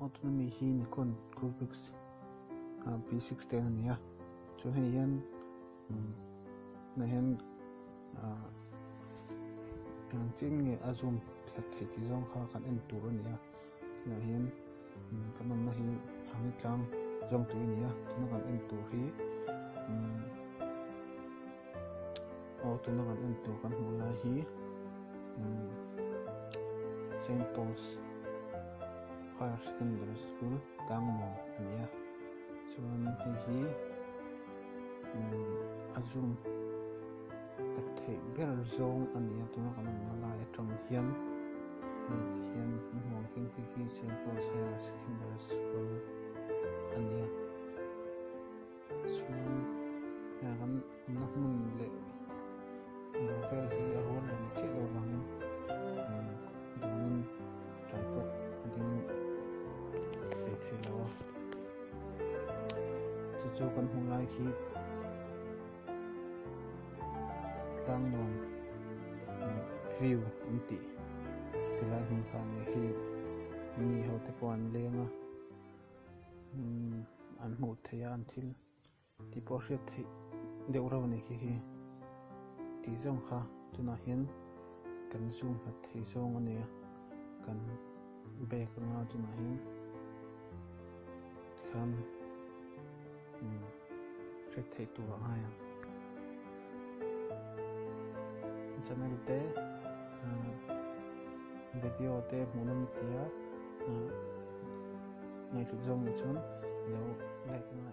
Aw tuna mi hi Nikon Coolpix P6 ten a ni a chuan hei hian umm tunah hian ahh eng chin nge a zoom hlat theih tih zawng kha kan en tur a ni a tunah hian umm kan awmna hi hangni tlang zawng tui a ni a tuna kan en tur hi umm aw tuna kan en tur kan hmuh lai hi umm Saint Paul's Higher Secondary School Tlangnuam a ni a chuan hei hi umm a zoom hlat theih ber zawng a ni a tuna kan awmna lai atang hian hei ti hian a hmuh ang hian hei hi Saint Paul's Higher Secondary School a ni a chuan heng kan awmna hmun leh dawr vel hi a rual reng chiah loh vangin umm duangin tripod a ding hlei thei lo a chu chu kan hmuh lai khi tlang nuam view an tih ti lai hmun kha a ni hi mi ho te pawh an leng a umm an hmuh theih a an thil tih pawh hriat theih deuh reuh a ni khi hi tih zawng kha tunah hian kan zoom hlat theih zawng a ni a kan bag anga tunah hian tikhan umm hriat theih tur a ngai ang channel te ah video te hmuh nawm a ti a ah ngaihhlut zawng ah chuan ilo like.